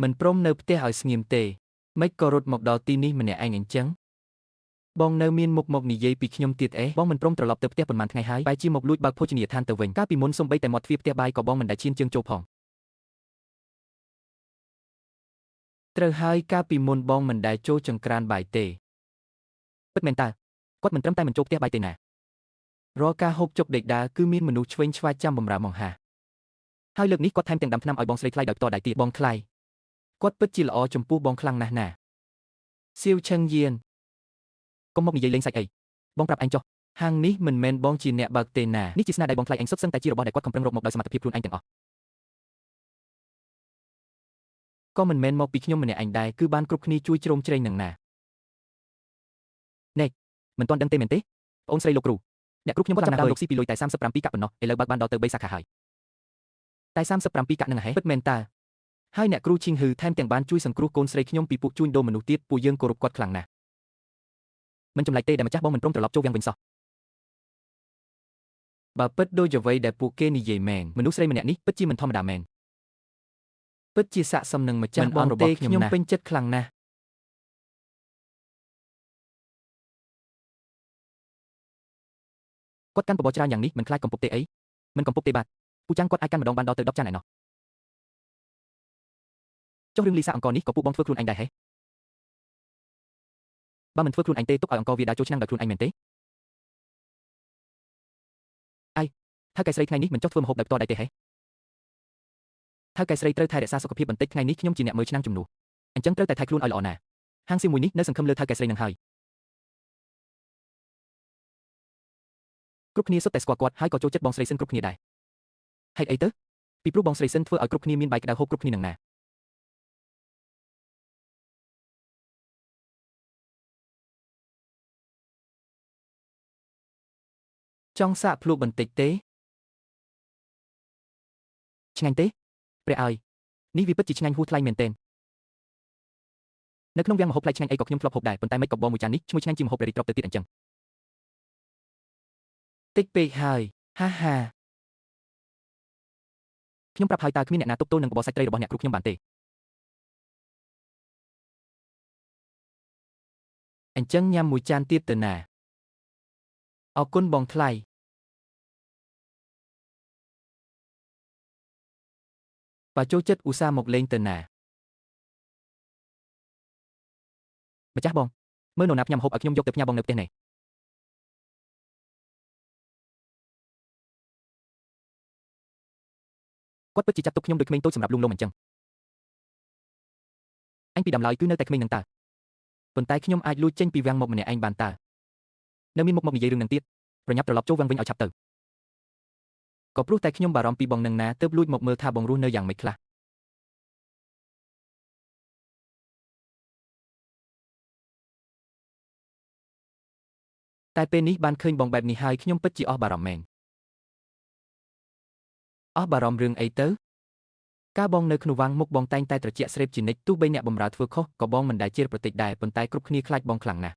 មិនព្រមនៅផ្ទះឲ្យស្ងៀមទេម៉េចក៏រត់មកដល់ទីនេះម្នាក់ឯងអញ្ចឹងបងនៅមានមុខមកនិយាយពីខ្ញុំទៀតអេបងមិនព្រមត្រឡប់ទៅផ្ទះប៉ុន្មានថ្ងៃហើយបែរជាមកលួចបើកភោជនីយដ្ឋានទៅវិញកាលពីមុនសូម្បីតែមាត់ទ្វារផ្ទះបាយក៏បងមិនដែលឈានជើងចូលផងត្រូវហើយកាលពីមុនបងមិនដែលចូលចង្ក្រានបាយទេពិតមែនតើគាត់មិនត្រឹមតែមិនចូលផ្ទះបាយទេណារាល់ការហូបចុកដេកដើរគឺមានមនុស្សឆ្វេងឆ្វាយចាំបម្រើមកហាហើយលើកនេះគាត់ថែមទាំងដាំថ្នាំឲ្យបងស្រីថ្លៃដោយផ្ទាល់ដែរទៀតបងថ្លៃគាត់ពិតជាល្អចំពោះបងខ្លាំងណាស់ណាសៀវឆឹងយានកុំមកនិយាយលេងសាច់អីបងប្រាប់ឯងចុះហាងនេះមិនមែនបងជាអ្នកបើកទេណានេះជាស្នាដៃបងថ្លៃឯងសុទ្ធសឹងតែជារបស់ដែលគាត់ខំប្រឹងរកមកដោយសមត្ថភាពខ្លួនឯងទាំងអស់ក៏មិនមែនមកពីខ្ញុំម្នាក់ឯងដែរគឺបានគ្រប់គ្នាជួយជ្រោមជ្រែងនឹងណានេះមិនទាន់ដឹងទេមែនទេប្អូនស្រីលោកគ្រូអ្នកគ្រូខ្ញុំគាត់ចាំដើមលោកស៊ីពីលុយតែ37កាក់ប៉ុណ្ណោះឥឡូវបើកបានដល់ទៅ3សាខាហើយតែ37កាក់នឹងហេពិតមែនតើហើយអ្នកគ្រូឈីងហ៊ឺថែមទាំងបានជួយសង្គ្រោះកូនស្រីខ្ញុំពីពួកជួញដូរមនុស្សទៀតពួកយើងគោរពគាត់ខ្លាំងណាស់មិនចម្លែកទេដែលម្ចាស់បងមិនព្រមត្រឡប់ចូលវាំងវិញសោះបើពិតដូចអ្វីដែលពួកគេនិយាយមែនមនុស្សស្រីម្នាក់នេះពិតជាមិនធម្មតាមែនពិតជាស័ក្តិសមនឹងម្ចាស់បងរបស់ខ្ញុំពេញចិត្តខ្លាំងណាស់គាត់កាន់បបរច្រើនយ៉ាងនេះមិនខ្លាចកំពុកទេអីមិនកំពុកទេបាទពូចាំងគាត់អាចកាន់ម្ដងបានដល់ទៅ10ចានឯណោះចុះរឿងលីសាអង្គនេះក៏ពួកបងធ្វើខ្លួនឯងដែរហេបើមិនធ្វើខ្លួនឯងទេទុកឲ្យអង្គវាដើរចូលឆ្នាំងដោយខ្លួនឯងមែនទេអៃថៅកែស្រីថ្ងៃនេះមិនចុះធ្វើម្ហូបដោយផ្ទាល់ដែរទេហេថៅកែស្រីត្រូវថែរក្សាសុខភាពបន្តិចថ្ងៃនេះខ្ញុំជាអ្នកមើលឆ្នាំងជំនួសអញ្ចឹងត្រូវតែថែខ្លួនឲ្យល្អណាស់ហាងសៀវមួយនេះនៅសង្ឃឹមលើថៅកែស្រីនឹងហើយគ្រប់គ្នាសុទ្ធតែស្គាល់គាត់ហើយក៏ចូលចិត្តបងស្រីសិនគ្រប់គ្នាដែរហេតុអីទៅពីព្រោះបងស្រីសិនធ្វើឲ្យគ្រប់គ្នាមានបាយក្តៅហូបគ្រប់គ្នានឹងណាចង់សាកភ្លក់បន្តិចទេឆ្ងាញ់ទេព្រះអើយនេះវាពិតជាឆ្ងាញ់ហួសថ្លៃមែនទែននៅក្នុងវាំងម្ហូបថ្លៃឆ្ងាញ់អីក៏ខ្ញុំធ្លាប់ហូបដែរប៉ុន្តែមិនក៏បងមួយចាននេះឈ្ងុយឆ្ងាញ់ជាងម្ហូបព្រះរាជទ្រព្យទៅទៀតអញ្ចឹងតិចពេកហើយហាហាខ្ញុំប្រាប់ហើយតើគ្មានអ្នកណាទប់ទល់នឹងបបរសាច់ត្រីរបស់អ្នកគ្រូខ្ញុំបានទេអញ្ចឹងញ៉ាំមួយចានទៀតទៅណាអរគុណបងថ្លៃបើចូលចិត្តឧស្សាហ៍មកលេងទៅណាម្ចាស់បងមើលនរណាផ្ញើម្ហូបឲ្យខ្ញុំយកទៅផ្ញើបងនៅផ្ទះនេះគាត់ពិតជាចាត់ទុកខ្ញុំដូចក្មេងតូចសម្រាប់លួងលោមអញ្ចឹងអញពីដើមឡើយគឺនៅតែក្មេងនឹងតើប៉ុន្តែខ្ញុំអាចលួចចេញពីវាំងមកម្នាក់ឯងបានតើនៅមានមុខមកនិយាយរឿងនឹងទៀតប្រញាប់ត្រឡប់ចូលវាំងវិញឲ្យឆាប់ទៅក៏ព្រោះតែខ្ញុំបារម្ភពីបងនឹងណាទើបលួចមកមើលថាបងរស់នៅយ៉ាងម៉េចខ្លះតែពេលនេះបានឃើញបងបែបនេះហើយខ្ញុំពិតជាអស់បារម្ភមែនអស់បារម្ភរឿងអីទៅកាលបងនៅក្នុងវាំងមុខបងតែងតែត្រជាក់ស្រេបជានិច្ចទោះបីអ្នកបម្រើធ្វើខុសក៏បងមិនដែលជេរប្រតិចដែរប៉ុន្តែគ្រប់គ្នាខ្លាចបងខ្លាំងណាស់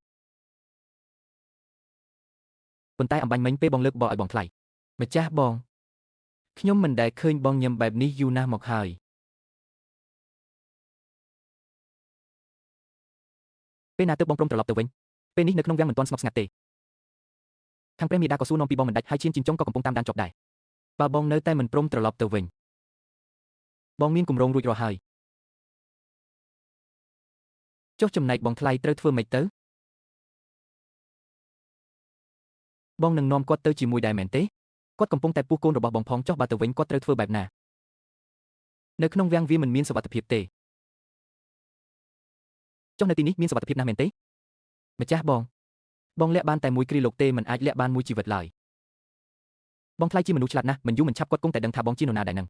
ប៉ុន្តែអំបញ្ញមិញពេលបងលើកបឲ្យបងថ្លៃម្ចាស់បងខ្ញុំមិនដែលឃើញបងញឹមបែបនេះយូរណាស់មកហើយពេលណាទើបបងព្រមត្រឡប់ទៅវិញពេលនេះនៅក្នុងវាំងមិនទាន់ស្ងប់ស្ងាត់ទេខាងព្រះមេដាក៏សួរនាំពីបងមិនដាច់ហើយឈានជីនចុងក៏កំពុងតាមដានជាប់ដែរបើបងនៅតែមិនព្រមត្រឡប់ទៅវិញបងមានគម្រោងរួចរាល់ហើយចុះចំណែកបងថ្លៃត្រូវធ្វើម៉េចទៅបងនឹងនាំគាត់ទៅជាមួយដែរមែនទេគាត់កំពុងតែពុះកូនរបស់បងផងចុះបើទៅវិញគាត់ត្រូវធ្វើបែបណានៅក្នុងវាំងវាមិនមានសុវត្ថិភាពទេចុះនៅទីនេះមានសុវត្ថិភាពណាស់មែនទេម្ចាស់បងបងលាក់បានតែមួយគ្រាលោកទេមិនអាចលាក់បានមួយជីវិតឡើយបងថ្លៃជាមនុស្សឆ្លាតណាស់មិនយូរមិនឆាប់គាត់គង់តែដឹងថាបងជានរណាដែរនឹង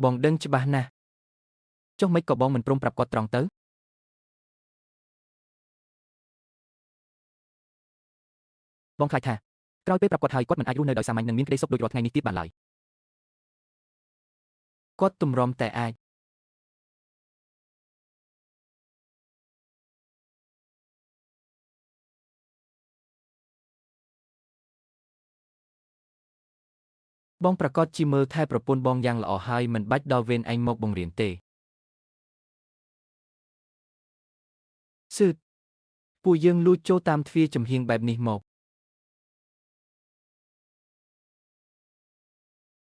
បងដឹងច្បាស់ណាស់ចុះមិនក៏បងមិនព្រមប្រាប់គាត់ត្រង់ទៅបងខ្លាចថាក្រោយពេលប្រាប់គាត់ហើយគាត់មិនអាចរស់នៅដោយសាមញ្ញនិងមានក្តីសុខដូចរាល់ថ្ងៃនេះទៀតបានឡើយគាត់ទម្រាំតែអាច បងប្រាកដជាមើលថែប្រពន្ធបងយ៉ាងល្អហើយមិនបាច់ដល់វេនឯងមកបង្រៀនទេស៊ឺតពួកយើងលួចចូលតាមទ្វារចំហៀងបែបនេះមក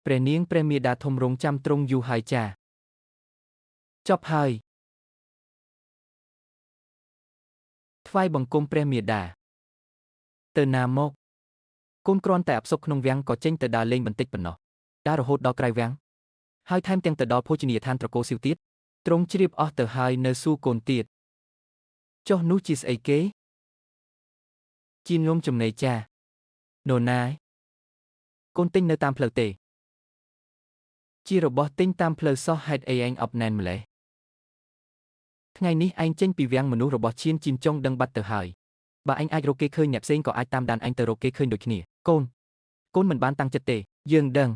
ព្រះនាងព្រះមាតាធំរងចាំទ្រង់យូរហើយចាចប់ហើយថ្វាយបង្គំព្រះមាតាទៅណាមកកូនគ្រាន់តែអផ្សុកក្នុងវាំងក៏ចេញទៅដើរលេងបន្តិចប៉ុណ្ណោះដើររហូតដល់ក្រៅវាំងហើយថែមទាំងទៅដល់ភោជនីយដ្ឋានត្រកូលស៊ីវទៀតទ្រង់ជ្រាបអស់ទៅហើយនៅសួរកូនទៀតចុះនោះជាស្អីគេជានំចំណីចានរណាកូនទិញនៅតាមផ្លូវទេជារបស់ទិញតាមផ្លូវសោះហេតុអីឯងអប់ណែនម្លេះថ្ងៃនេះឯងចេញពីវាំងមនុស្សរបស់ឈៀនជីនចុងដឹងបាត់ទៅហើយបើឯងអាចរកគេឃើញអ្នកផ្សេងក៏អាចតាមដានឯងទៅរកគេឃើញដូចគ្នាកូនមិនបានតាំងចិត្តទេយើងដឹង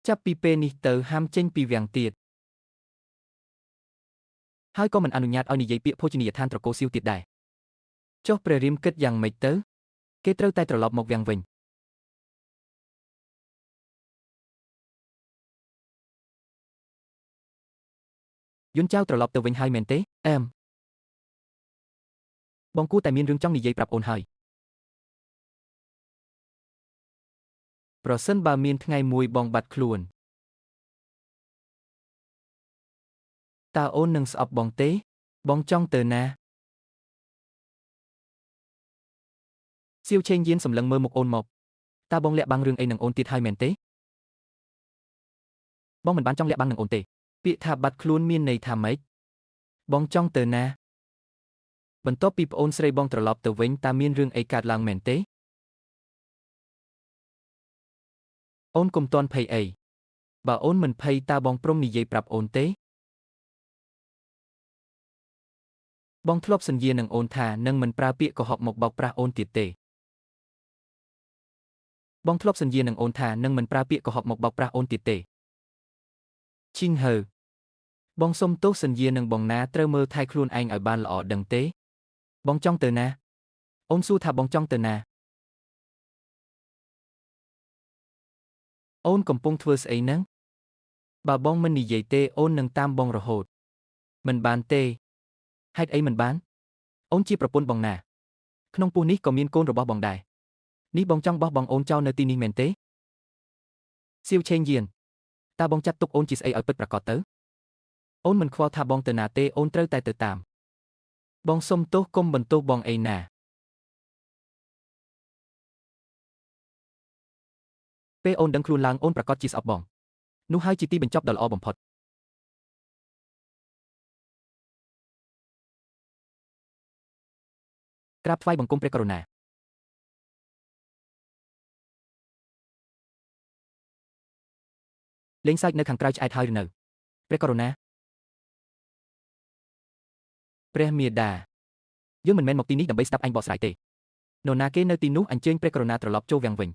ចាប់ពីពេលនេះទៅហាមចេញពីវាំងទៀតហើយក៏មិនអនុញ្ញាតឲ្យនិយាយពាក្យភោជនីយដ្ឋានត្រកូលស៊ីវទៀតដែរចុះព្រះរាមគិតយ៉ាងម៉េចទៅគេត្រូវតែត្រឡប់មកវាំងវិញយុនចៅត្រឡប់ទៅវិញហើយមែនទេអែមបងគួរតែមានរឿងចង់និយាយប្រាប់អូនហើយប្រសិនបើមានថ្ងៃមួយបងបាត់ខ្លួនតើអូននឹងស្អប់បងទេបងចង់ទៅណាសៀវឆេងយានសម្លឹងមើលមុខអូនមកតើបងលាក់បាំងរឿងអីនឹងអូនទៀតហើយមែនទេបងមិនបានចង់លាក់បាំងនឹងអូនទេពាក្យថាបាត់ខ្លួនមានន័យថាម៉េចបងចង់ទៅណាបន្ទាប់ពីប្អូនស្រីបងត្រឡប់ទៅវិញតើមានរឿងអីកើតឡើងមែនទេអូនកុំទាន់ភ័យអីបើអូនមិនភ័យតើបងព្រមនិយាយប្រាប់អូនទេបងធ្លាប់សន្យានឹងអូនថានឹងមិនប្រើពាក្យកុហកមកបោកប្រាស់អូនទៀតទេបងធ្លាប់សន្យានឹងអូនថានឹងមិនប្រើពាក្យកុហកមកបោកប្រាស់អូនទៀតទេឈីងហើបងសុំទោសសន្យានឹងបងណាត្រូវមើលថែខ្លួនឯងឲ្យបានល្អដឹងទេបងចង់ទៅណាអូនសួរថាបងចង់ទៅណាអូនកំពុងធ្វើស្អីហ្នឹងបើបងមិននិយាយទេអូននឹងតាមបងរហូតមិនបានទេហេតុអីមិនបានអូនជាប្រពន្ធបងណាក្នុងពោះនេះក៏មានកូនរបស់បងដែរនេះបងចង់បោះបង់អូនចោលនៅទីនេះមែនទេសៀវឆេងយានតើបងចាត់ទុកអូនជាស្អីឲ្យពិតប្រាកដទៅអូនមិនខ្វល់ថាបងទៅណាទេអូនត្រូវតែទៅតាមបងសុំទោសកុំបន្ទោសបងអីណាពេលអូនដឹងខ្លួនឡើងអូនប្រាកដជាស្អប់បងនោះហើយជាទីបញ្ចប់ដ៏ល្អបំផុតក្រាបថ្វាយបង្គំព្រះករុណាលេងសើចនៅខាងក្រៅឆ្អែតហើយឬនៅព្រះករុណាព្រះមាតាយើងមិនមែនមកទីនេះដើម្បីស្ដាប់អញបកស្រាយទេនរណាគេនៅទីនោះអញ្ជើញព្រះករុណាត្រឡប់ចូលវាំងវិញ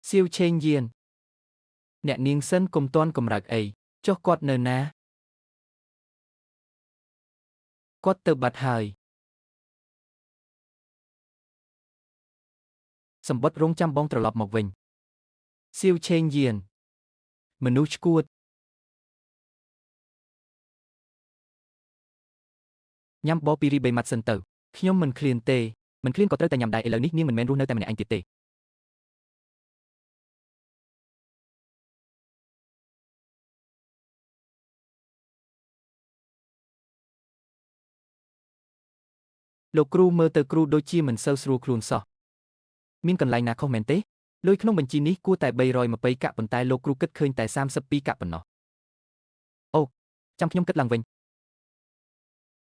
សៀវឆេងយានអ្នកនាងសិនកុំទាន់កម្រើកអីចុះគាត់នៅណាគាត់ទៅបាត់ហើយសម្បត្តិរងចាំបងត្រឡប់មកវិញសៀវឆេងយានមនុស្សឆ្កួតញ៉ាំបបពីរីបីម៉ាត់សិនទៅខ្ញុំមិនឃ្លានទេមិនឃ្លានក៏ត្រូវតែញ៉ាំដែរឥឡូវនេះនាងមិនមែនរស់នៅតែម្នាក់ឯងទៀតទេលោកគ្រូមើលទៅគ្រូដូចជាមិនសូវស្រួលខ្លួនសោះមានកន្លែងណាខុសមែនទេលុយក្នុងបញ្ជីនេះគួរតែ320កាក់ប៉ុន្តែលោកគ្រូគិតឃើញតែ32កាក់ប៉ុណ្ណោះអូចាំខ្ញុំគិតឡើងវិញ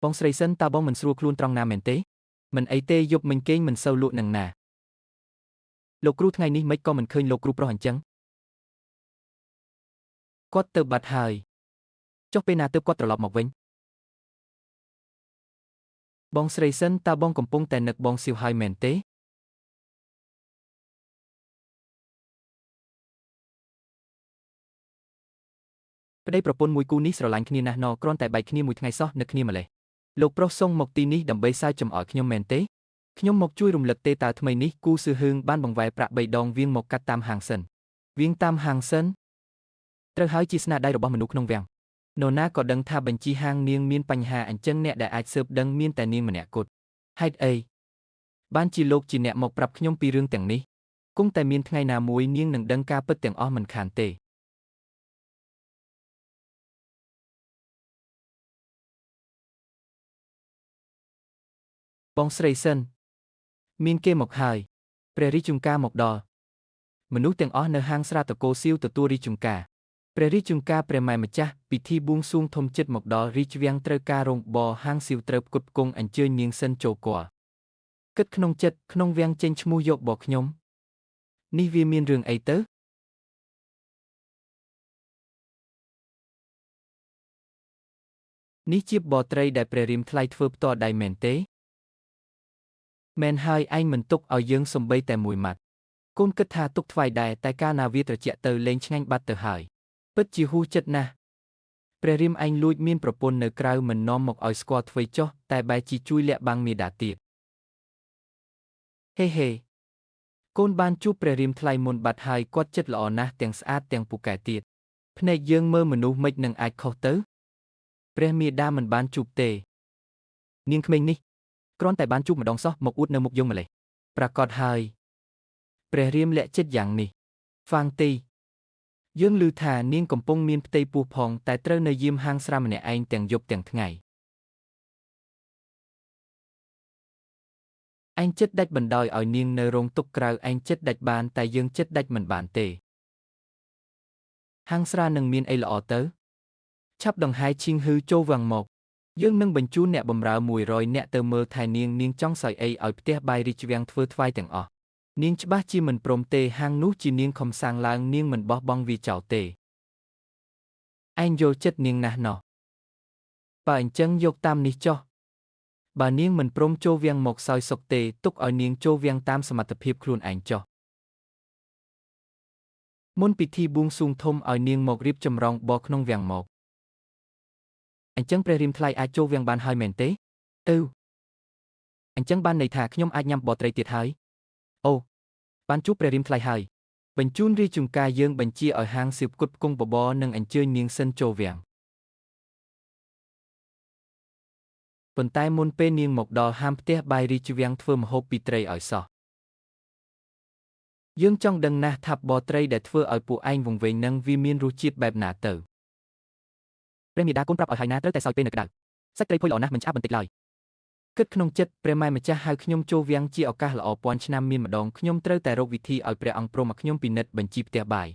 បងស្រីសិនតើបងមិនស្រួលខ្លួនត្រង់ណាមែនទេមិនអីទេយប់មិញគេងមិនសូវលក់នឹងណាលោកគ្រូថ្ងៃនេះមិនក៏មិនឃើញលោកគ្រូប្រុសអញ្ចឹងគាត់ទៅបាត់ហើយចុះពេលណាទើបគាត់ត្រឡប់មកវិញបងស្រីសិនតើបងកំពុងតែនឹកបងសៀវហើយមែនទេប្ ប្តីប្រពន្ធមួយគូនេះស្រឡាញ់គ្នាណាស់ណគ្រាន់តែបែកគ្នាមួយថ្ងៃសោះនឹកគ្នាម្លេះលោកប្រុសសុងមកទីនេះដើម្បីសើចចំអកខ្ញុំមែនទេខ្ញុំមកជួយរំលឹកទេតើថ្មីនេះគូស៊ឺហឿងបានបង្វែរប្រាក់3ដងវៀងមកកាត់តាមហាងសិនវៀងតាមហាងសិនត្រូវហើយជាស្នាដៃរបស់មនុស្សក្នុងវាំងនរណាក៏ដឹងថាបញ្ជីហាងនាងមានបញ្ហាអញ្ចឹងអ្នកដែលអាចស៊ើបដឹងមានតែនាងម្នាក់គត់ហេតុអីបានជាលោកជាអ្នកមកប្រាប់ខ្ញុំពីរឿងទាំងនេះគង់តែមានថ្ងៃណាមួយនាងនឹងដឹងការពិតទាំងអស់មិនខានទេបងស្រីសិនមានគេមកហើយព្រះរាជជួនកាមកដល់មនុស្សទាំងអស់នៅហាងស្រាតកោសៀវទទួលរាជជួនកាព្រះរាជជួនកាព្រះម៉ែម្ចាស់ពិធីបួងសួងធំចិត្តមកដល់រាជវាំងត្រូវការរោងបហាងសៀវត្រូវផ្គត់ផ្គង់អញ្ជើញនាងសិនចូលគាល់គិតក្នុងចិត្តក្នុងវាំងចេញឈ្មោះយកបខ្ញុំនេះវាមានរឿងអីទៅនេះជាបត្រីដែលព្រះរាមថ្លៃធ្វើផ្ទាល់ដៃមែនទេមែនហើយឯងមិនទុកឲ្យយើងសំបីតែមួយម៉ាត់កូនគិតថាទុកថ្វាយដែរតែកាលណាវាត្រជាក់ទៅលែងឆ្ងាញ់បាត់ទៅហើយពិតជាហួសចិត្តណាស់ព្រះរាមឯងលួចមានប្រពន្ធនៅក្រៅមិននាំមកឲ្យស្គាល់ធ្វើចុះតែបែរជាជួយលាក់បាំងមេដាទៀតហេហេកូនបានជួបព្រះរាមថ្លៃមុនបាត់ហើយគាត់ចិត្តល្អណាស់ទាំងស្អាតទាំងពូកែទៀតភ្នែកយើងមើលមនុស្សមិននឹងអាចខុសទៅព្រះមេដាមិនបានជួបទេនាងក្មេងនេះគ្រាន់តែបានជួបម្ដងសោះមកអួតនៅមុខយើងម្លេះប្រាកដហើយព្រះរាមលាក់ចិត្តយ៉ាងនេះហ្វាងទីយើងឮថានាងកំពុងមានផ្ទៃពោះផងតែត្រូវនៅយាមហាងស្រាម្នាក់ឯងទាំងយប់ទាំងថ្ងៃឯងចិត្តដាច់បណ្ដោយឲ្យនាងនៅរោងទុកក្រៅឯងចិត្តដាច់បានតែយើងចិត្តដាច់មិនបានទេហាងស្រានឹងមានអីល្អទៅឆាប់ដង្ហែឈីងហឺចូលវាំងមកយើងនឹងបញ្ជូនអ្នកបម្រើ100នាក់ទៅមើលថែនាងនាងចង់សោយអីឲ្យផ្ទះបាយរាជវាំងធ្វើថ្វាយទាំងអស់នាងច្បាស់ជាមិនព្រមទេហាងនោះជានាងខំសាងឡើងនាងមិនបោះបង់វាចោលទេឯងយល់ចិត្តនាងណាស់ណោះបើអញ្ចឹងយកតាមនេះចុះបើនាងមិនព្រមចូលវាំងមកសោយសុខទេទុកឲ្យនាងចូលវាំងតាមសមត្ថភាពខ្លួនឯងចុះមុនពិធីបួងសួងធំឲ្យនាងមករៀបចម្រងបក្នុងវាំងមកអញ្ចឹងព្រះរាមថ្លៃអាចចូលវាំងបានហើយមែនទេទៅអញ្ចឹងបានន័យថាខ្ញុំអាចញ៉ាំបត្រីទៀតហើយអូបានជួបព្រះរាមថ្លៃហើយបញ្ជូនរាជជួនកាយើងបញ្ជាឲ្យហាងសៀវផ្គត់ផ្គង់បបរនិងអញ្ជើញនាងសិនចូលវាំងប៉ុន្តែមុនពេលនាងមកដល់ហាមផ្ទះបាយរាជវាំងធ្វើម្ហូបពីត្រីឲ្យសោះយើងចង់ដឹងណាស់ថាបត្រីដែលធ្វើឲ្យពួកឯងវង្វេងនឹងវាមានរសជាតិបែបណាទៅព្រះមេដាកូនប្រាប់ឲ្យហើយណាត្រូវតែសោយពេលនៅក្តៅសាច់ត្រីភុយល្អណាស់មិនឆ្អាបបន្តិចឡើយគិតក្នុងចិត្តព្រះម៉ែម្ចាស់ហៅខ្ញុំចូលវាំងជាឱកាសល្អពាន់ឆ្នាំមានម្ដងខ្ញុំត្រូវតែរកវិធីឲ្យព្រះអង្គព្រមឲ្យខ្ញុំពិនិត្យបញ្ជីផ្ទះបាយ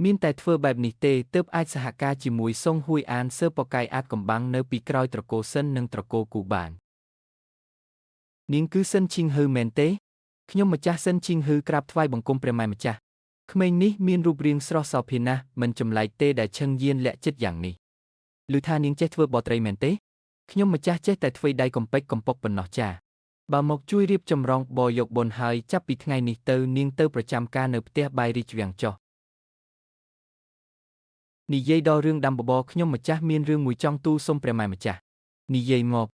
មានតែធ្វើបែបនេះទេទើបអាចសហការជាមួយសុងហួយអានសើបកាយអាចកំបាំងនៅពីក្រោយត្រកូលសិននិងត្រកូលគូបាននាងគឺសិនឈីងហឺមែនទេខ្ញុំម្ចាស់សិនឈីងហឺក្រាបថ្វាយបង្គំព្រះម៉ែម្ចាស់ក្មេងនេះមានរូបរាងស្រស់សោភាណាស់មិនចម្លែកទេដែលឈឹងយានលាក់ចិត្តយ៉ាងនេះឮថានាងចេះធ្វើបត្រីមែនទេខ្ញុំម្ចាស់ចេះតែធ្វើដៃកំពេចកំប៉ុកប៉ុណ្ណោះចាបើមកជួយរៀបចម្រងបយកបុណ្យហើយចាប់ពីថ្ងៃនេះទៅនាងទៅប្រចាំការនៅផ្ទះបាយរាជវាំងចុះនិយាយដល់រឿងដាំបបរខ្ញុំម្ចាស់មានរឿងមួយចង់ទូលសុំព្រះម៉ែម្ចាស់និយាយមក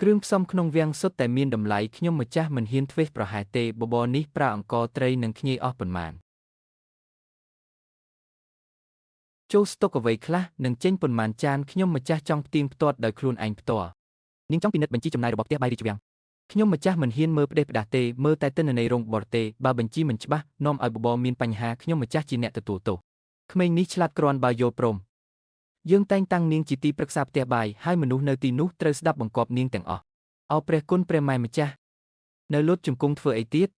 គ្រឿងផ្សំក្នុងវាំងសុទ្ធតែមានតម្លៃខ្ញុំម្ចាស់មិនហ៊ានធ្វេសប្រហែសទេបបរនេះប្រើអង្ករត្រីនិងខ្ញីអស់ប៉ុន្មានចូលស្តុកអ្វីខ្លះនិងចេញប៉ុន្មានចានខ្ញុំម្ចាស់ចង់ផ្ទៀងផ្ទាត់ដោយខ្លួនឯងផ្ទាល់នាងចង់ពិនិត្យបញ្ជីចំណាយរបស់ផ្ទះបាយរាជវាំងខ្ញុំម្ចាស់មិនហ៊ានមើលផ្ដេសផ្ដាស់ទេមើលតែទិន្នន័យរោងបរទេបើបញ្ជីមិនច្បាស់នាំឲ្យបបរមានបញ្ហាខ្ញុំម្ចាស់ជាអ្នកទទួលទោសក្មេងនេះឆ្លាតគ្រាន់បើយល់ព្រមយើងតែងតាំងនាងជាទីប្រឹក្សាផ្ទះបាយហើយមនុស្សនៅទីនោះត្រូវស្ដាប់បង្គាប់នាងទាំងអស់អោព្រះគុណព្រះម៉ែម្ចាស់នៅលុតជង្គង់ធ្វើអីទៀត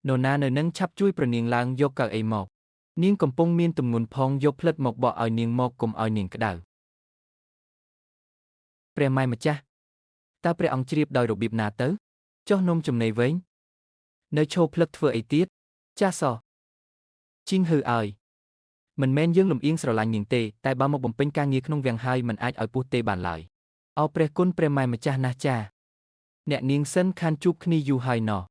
នរណានៅនឹងឆាប់ជួយប្រនាងឡើងយកកៅអីមកនាងកំពុងមានទម្ងន់ផងយកផ្លិតមកបកឲ្យនាងមកកុំឲ្យនាងក្តៅព្រះម៉ែម្ចាស់តើព្រះអង្គជ្រាបដោយរបៀបណាទៅចុះនំចំណីវិញនៅឈោផ្លឹកធ្វើអីទៀតចាសោះជីងហឺឲ្យមិនមែនយើងលំអៀងស្រឡាញ់នាងទេតែបើមកបំពេញការងារក្នុងវាំងហើយមិនអាចឲ្យពោះទេបានឡើយអោព្រះគុណព្រះម៉ែម្ចាស់ណាស់ចាអ្នកនាងសិនខានជួបគ្នាយូរហើយណោះ